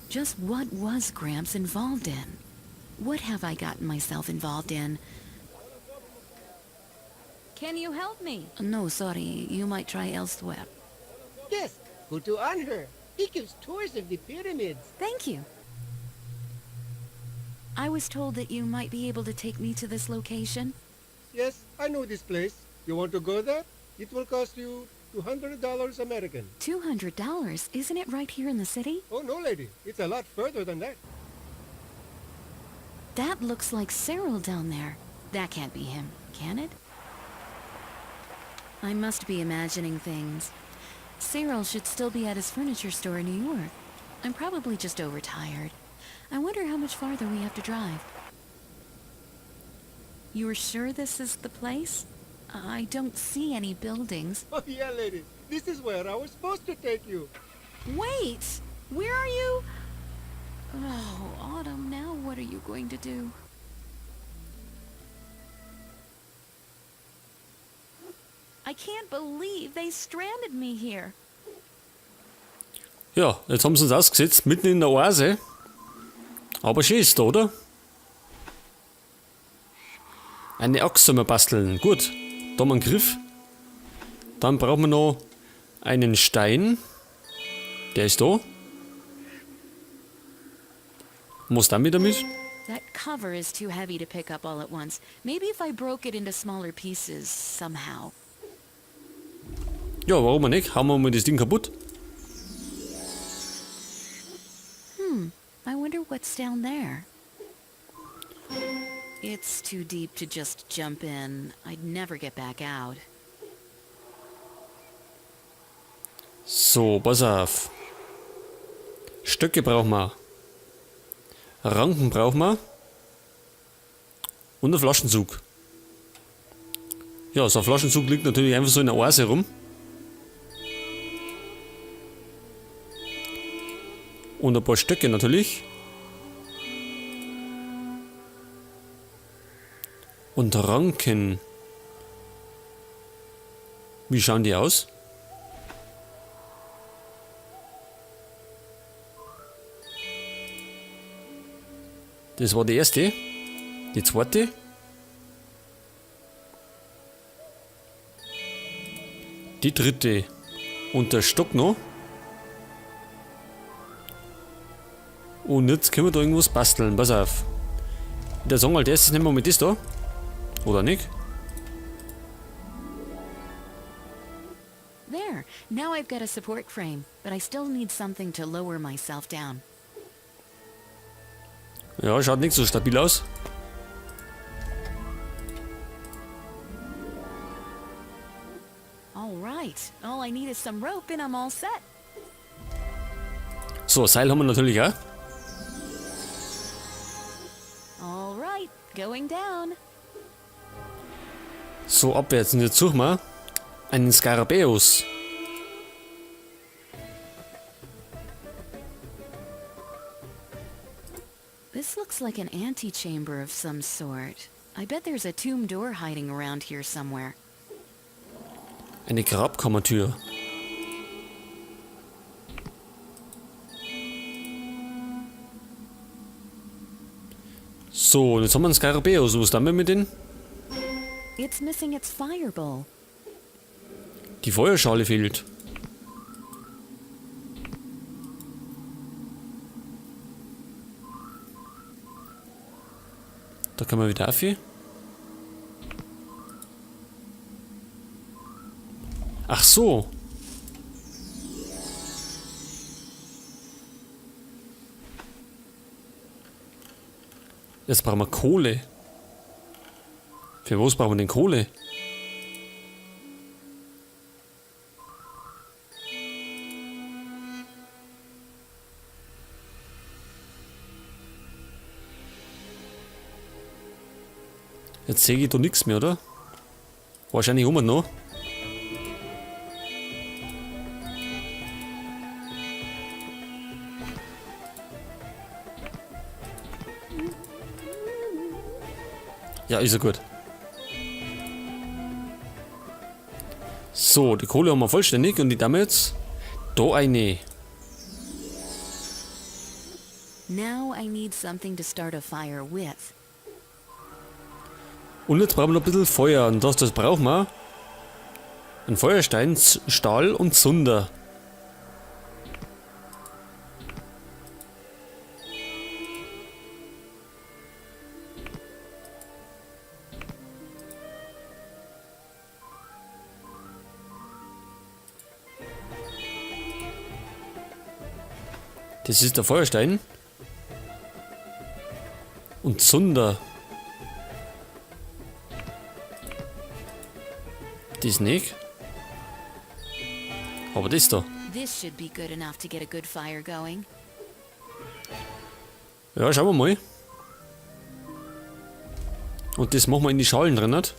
Just what was Gramps involved in? What have I gotten myself involved in? Can you help me? No, sorry. You might try elsewhere. Yes, go to Anhur. He gives tours of the pyramids. Thank you. I was told that you might be able to take me to this location. Yes, I know this place. You want to go there? It will cost you $200 American. $200? Isn't it right here in the city? Oh, no, lady. It's a lot further than that. That looks like Cyril down there. That can't be him, can it? I must be imagining things. Cyril should still be at his furniture store in New York. I'm probably just overtired. I wonder how much farther we have to drive. You're sure this is the place? I don't see any buildings. Oh, yeah, lady. This is where I was supposed to take you. Wait! Where are you? Oh, Autumn, now what are you going to do? I can't believe they stranded me here. Ja, jetzt haben sie uns ausgesetzt, mitten in der Oase. Aber schön ist da, oder? Eine Axt soll man basteln. Gut, da haben wir einen Griff. Dann brauchen wir noch einen Stein. Der ist da. Was damit damit? That cover is too heavy to pick up all at once. Maybe if I broke it into smaller pieces somehow. Ja, warum nicht? Hauen wir mal das Ding kaputt. I wonder what's down there. It's too deep to just jump in. I'd never get back out. So, pass auf. Stöcke brauchen wir. Ranken brauchen wir. Und ein Flaschenzug. Ja, so ein Flaschenzug liegt natürlich einfach so in der Oase rum. Und ein paar Stöcke natürlich. Und Ranken. Wie schauen die aus? Das war die erste. Die zweite. Die dritte. Und der Stock noch. Und jetzt können wir da irgendwas basteln. Pass auf. Der Song als erstes nehmen wir mit das da. Oder nicht? There. Now I've got a support frame, but I still need something to lower myself down. Ja, schaut nicht so stabil aus. All right. All I need is some rope and I'm all set. So, Seil haben wir natürlich auch. All right, going down. So, abwärts. Und jetzt suchen wir einen Skarabäus. This looks like an antechamber of some sort. I bet there's a tomb door hiding around here somewhere. Eine Grabkammertür. So, und jetzt haben wir einen Skarabäus. Was tun wir mit dem? It's missing its fire bowl. Die Feuerschale fehlt. Da können wir wieder auf. Ach so. Jetzt brauchen wir Kohle. Für was brauchen wir denn Kohle? Jetzt sehe ich da nichts mehr, oder? Wahrscheinlich immer noch. Ja, ist ja gut. So, die Kohle haben wir vollständig und die Dame jetzt da eine. Now I need something to start a fire with. Und jetzt brauchen wir noch ein bisschen Feuer. Und das brauchen wir. Ein Feuerstein, Stahl und Zunder. Das ist der Feuerstein. Und Zunder. Das nicht. Aber das da. This should be good enough to get a good fire going. Ja, schauen wir mal. Und das machen wir in die Schalen drin, nicht?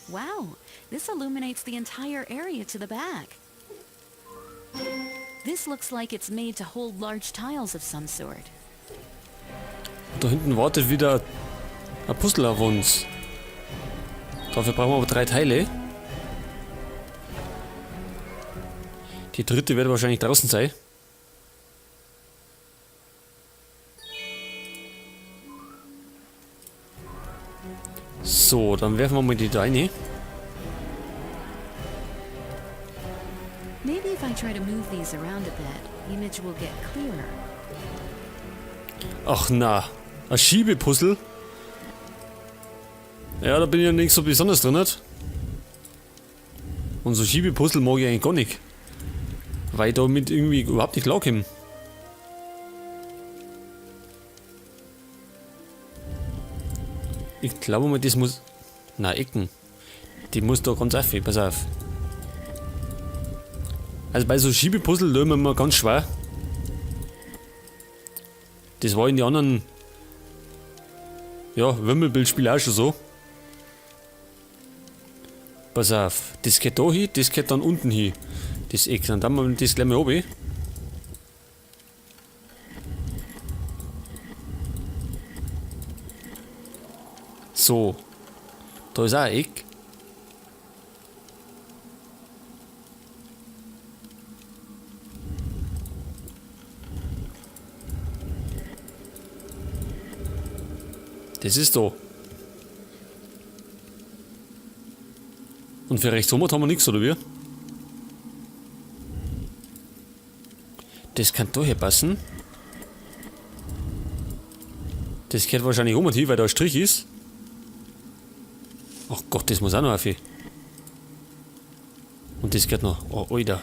Wow, this illuminates the entire area to the back. This looks like it's made to hold large tiles of some sort. Und da hinten wartet wieder ein Puzzle auf uns. Dafür brauchen wir aber 3 Teile. Die dritte wird wahrscheinlich draußen sein. So, dann werfen wir mal die da rein. Maybe if I try to move these around a bit, the image will get clearer. Ach na, ein Schiebepuzzle. Ja, da bin ich ja nicht so besonders drin, nicht? Und so Schiebepuzzle mag ich eigentlich gar nicht. Weil ich damit irgendwie überhaupt nicht klarkomme. Ich glaube mal, das muss... Na, Ecken. Die muss da ganz auf, pass auf. Also bei so Schiebepuzzle lösen wir immer ganz schwer. Das war in die anderen... Ja, Wimmelbildspiele auch schon so. Pass auf, das geht da hin, das geht dann unten hin. Das Eck, dann haben wir das gleich mal runter. So. Da ist auch ein Eck. Das ist da. Und für rechts oben haben wir nichts, oder wie? Das kann da hier passen. Das geht wahrscheinlich oben hin, weil da ein Strich ist. Ach Gott, das muss auch noch auf. Und das geht noch. Oh, Alter.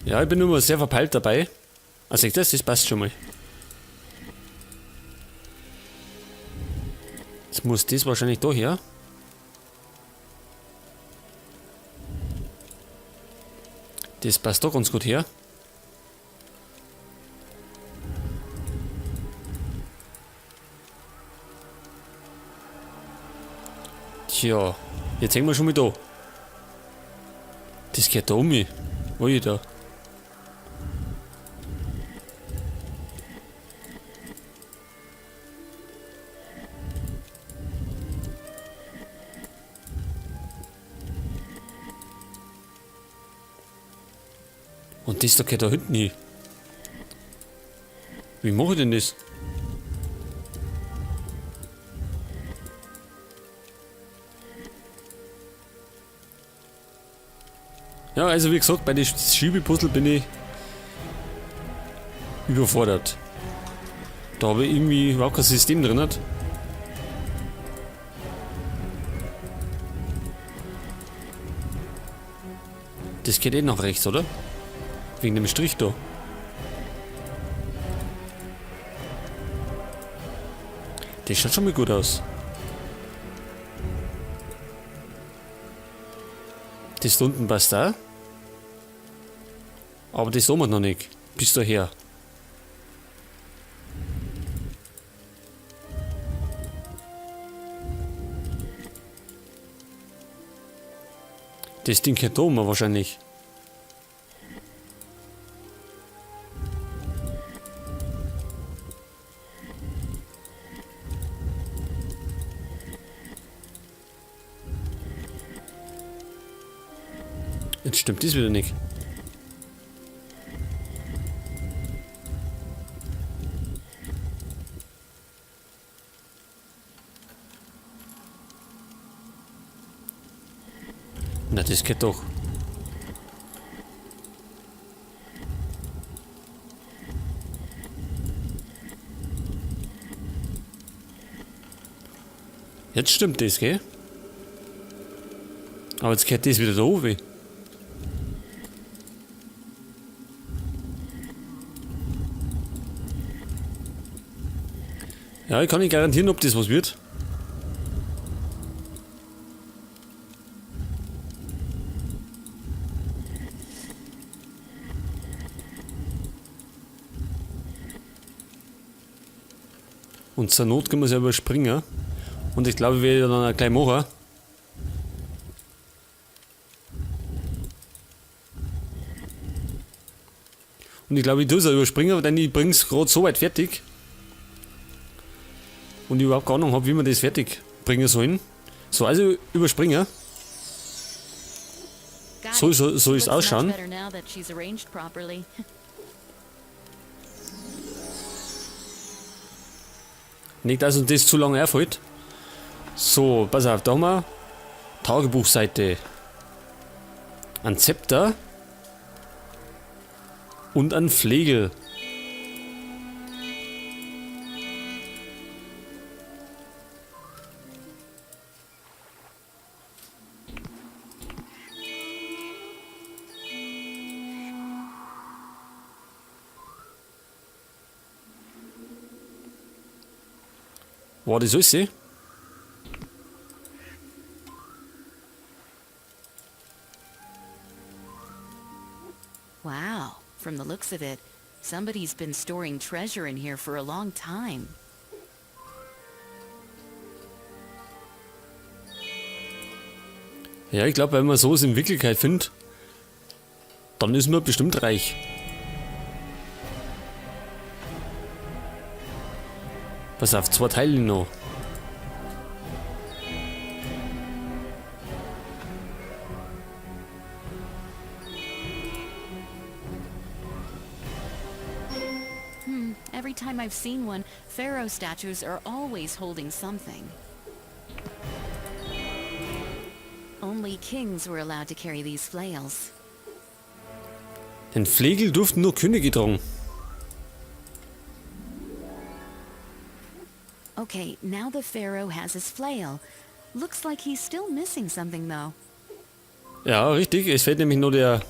Ja, ich bin immer sehr verpeilt dabei. Also das passt schon mal. Jetzt muss das wahrscheinlich da her. Das passt da ganz gut her. Tja, jetzt hängen wir schon mal da. Das geht da um mich. Wo ich da? Und das da geht da hinten hin. Wie mache ich denn das? Ja, also wie gesagt, bei den Schiebepuzzle bin ich überfordert. Da habe ich irgendwie überhaupt kein System drin. Nicht? Das geht eh nach rechts, oder? Wegen dem Strich da. Das schaut schon mal gut aus. Das da unten passt auch. Aber das haben wir noch nicht. Bis daher. Das Ding geht da oben wahrscheinlich. Jetzt stimmt das wieder nicht. Na, das geht doch. Jetzt stimmt das, gell? Aber jetzt geht das wieder da oben. Ja, ich kann nicht garantieren, ob das was wird. Und zur Not können wir es ja überspringen. Und ich glaube, ich werde dann auch gleich machen. Und ich glaube, ich tue es auch überspringen, denn ich bring's grad so weit fertig. Und ich überhaupt keine Ahnung hab, wie man das fertig bringen sollen. So, also überspringen. Got So it. soll es Looks much ausschauen. better now that she's arranged properly. Nicht, dass uns das zu lange erfällt. So, pass auf, da haben wir Tagebuchseite. Ein Zepter. Und ein Flegel. War das alles? Wow, from the looks of it, somebody's been storing treasure in here for a long time. Ja, ich glaub, wenn man sowas in Wirklichkeit findet, dann ist man bestimmt reich. Pass auf, 2 Teile noch. Every time I've seen one, pharaoh statues are always holding something. Only kings were allowed to carry these flails. Den Flegel durften nur Könige tragen. Okay, now the pharaoh has his flail. Looks like he's still missing something though. Ja, richtig. Es fehlt nämlich nur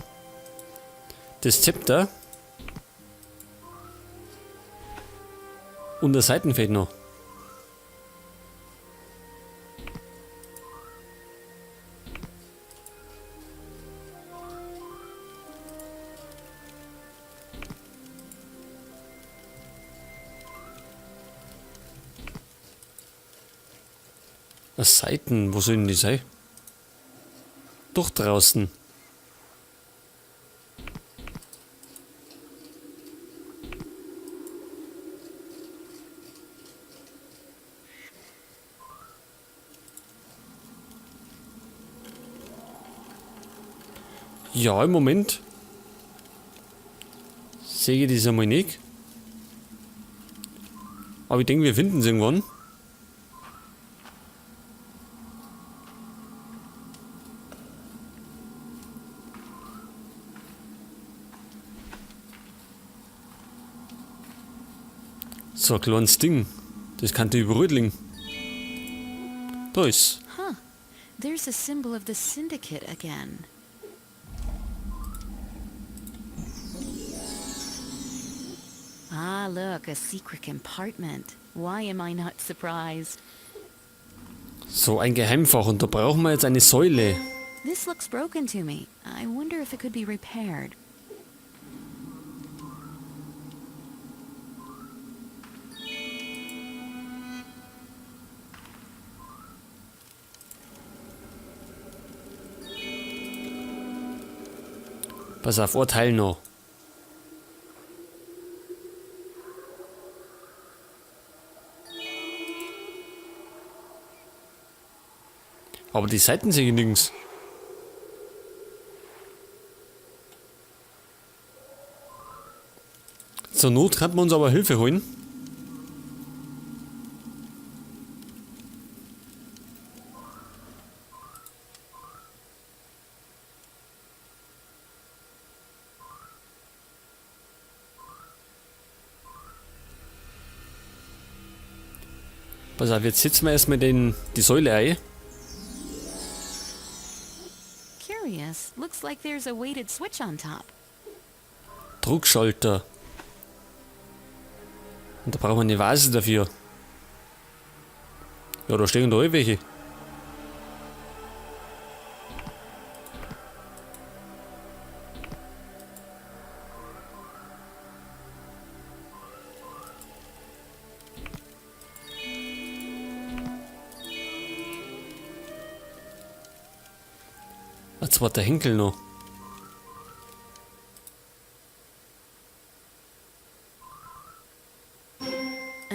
das Zepter. Und der Seiten fehlt noch. Seiten, wo sollen die sein? Doch draußen. Ja, im Moment sehe ich das einmal nicht. Aber ich denke, wir finden es irgendwann. So ein kleines Ding. Das kann die überrütteln. Da ist. Huh. There's a symbol of the syndicate again. Ah, look, a secret compartment. Why am I not surprised? So, ein Geheimfach und da brauchen wir jetzt eine Säule. This looks broken to me. I wonder if it could be repaired. Pass auf, ein Teil noch. Aber die Seiten sehe ich nirgends. Zur Not kann man uns aber Hilfe holen. Pass auf, jetzt setzen wir erstmal die Säule ein. Curious. Looks like there's a weighted switch on top. Druckschalter. Und da brauchen wir eine Vase dafür. Ja, da stehen da eh welche. Ein zweiter Henkel noch.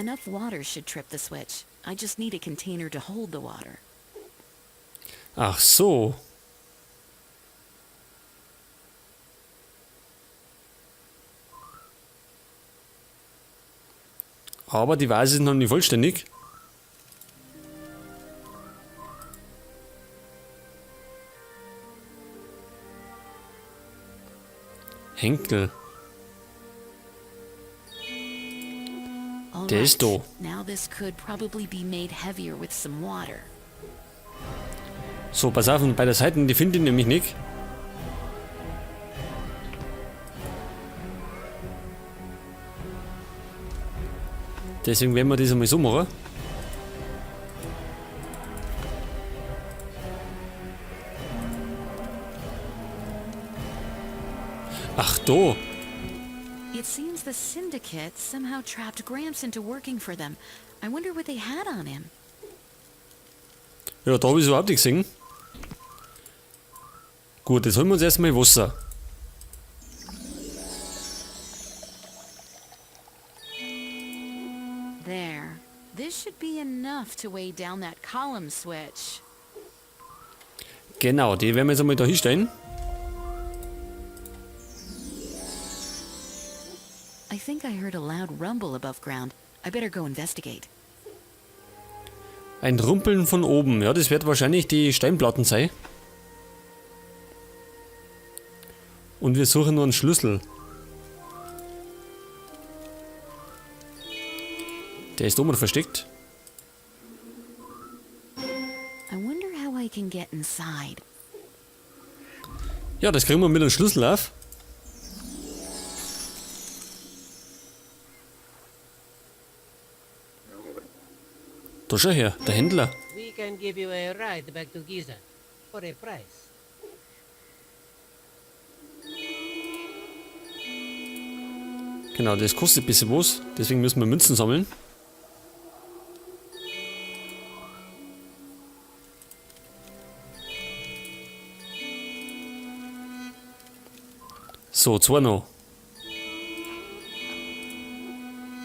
Enough water should trip the switch. I just need a container to hold the water. Ach so. Aber die Vase ist noch nicht vollständig. Henkel. All Der ist right. da. Now this could probably be made heavier with some water. So, pass auf, und bei der Seite, die finde ich nämlich nicht. Deswegen werden wir das einmal so machen. Ach, da. It seems the Syndicate somehow trapped Gramps into working for them. I wonder what they had on him. Ja, da hab ich's überhaupt nicht gesehen. Gut, jetzt holen wir uns erstmal Wasser. There. This should be enough to weigh down that column switch. Genau, die werden wir jetzt einmal da hinstellen. I think I heard a loud rumble above ground. I better go investigate. Ein Rumpeln von oben. Ja, das wird wahrscheinlich die Steinplatten sein. Und wir suchen nur einen Schlüssel. Der ist oben versteckt. I wonder how I can get inside. Ja, das kriegen wir mit dem Schlüssel auf. Da schau her, der Händler. We can give you a ride back to Giza for a price. Genau, das kostet ein bisschen was, deswegen müssen wir Münzen sammeln. So, zwei noch.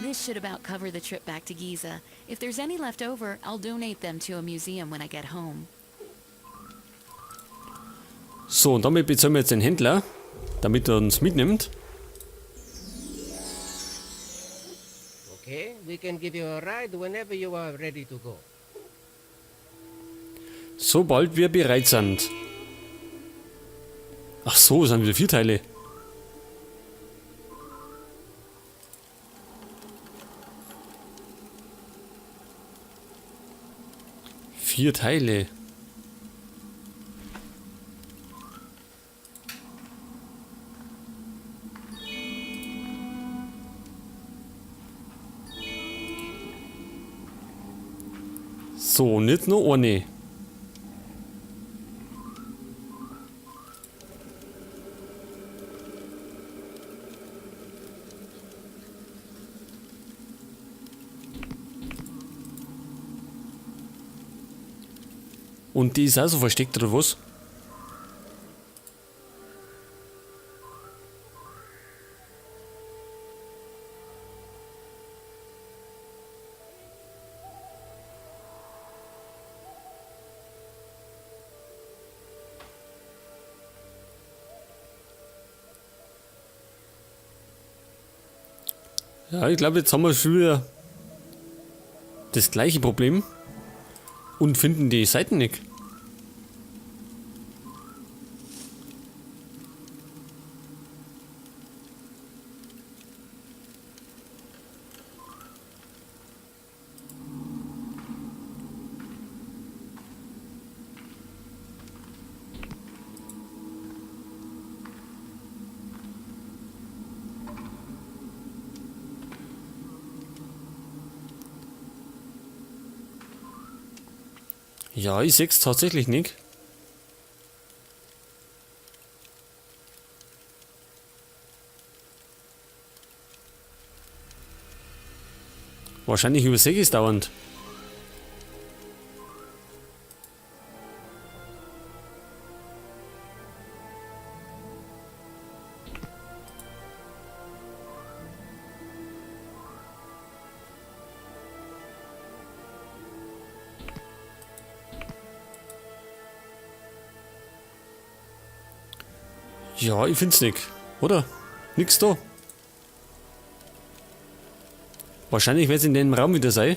This should about cover the trip back to Giza. If there's any left over, I'll donate them to a museum when I get home. So, und damit bezahlen wir jetzt den Händler, damit er uns mitnimmt. Okay, we can give you a ride whenever you are ready to go. Sobald wir bereit sind. Ach so, es sind wieder 4 Teile. 4 Teile. So, und jetzt noch eine. Und die ist auch so versteckt, oder was? Ja, ich glaube, jetzt haben wir schon wieder das gleiche Problem und finden die Seiten nicht. Ja, ich seh's tatsächlich nicht. Wahrscheinlich übersehe ich's dauernd. Ja, ich find's nicht, oder? Nix da. Wahrscheinlich wird's in dem Raum wieder sein.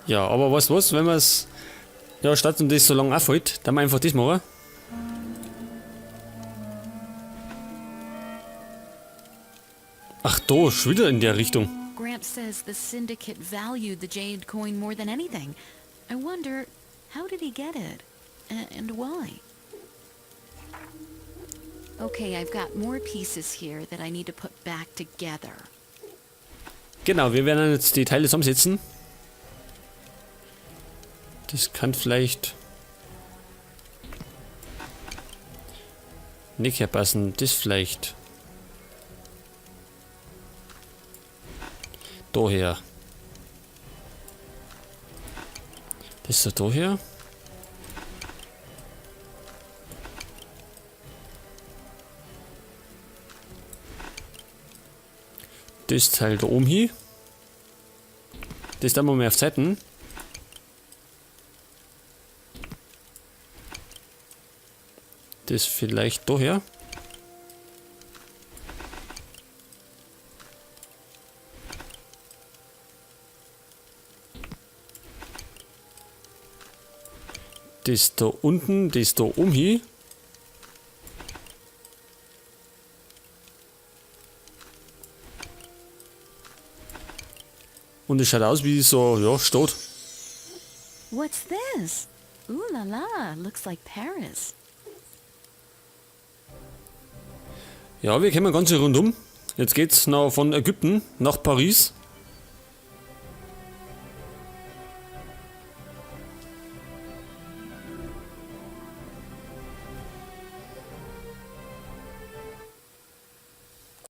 Ja, aber weißt du was, wenn wir's, ja, statt um das so lange aufhält, dann wir einfach das machen. Ach, da, schon wieder in der Richtung. Gramps says the syndicate valued the jade coin more than anything. I wonder, how did he get it? And why? Okay, I've got more pieces here that I need to put back together. Genau, wir werden jetzt die Teile zusammensetzen. Das kann vielleicht nicht herpassen. Das vielleicht. Daher. Das ist daher. Das Teil da oben hier. Das da mal auf Zeiten. Das vielleicht daher. Das da unten, das da oben hier. Und es schaut aus wie so, ja, Stadt. What's this? Ooh la la, looks like Paris. Ja, wir kommen ganz rundum. Jetzt geht's noch von Ägypten nach Paris.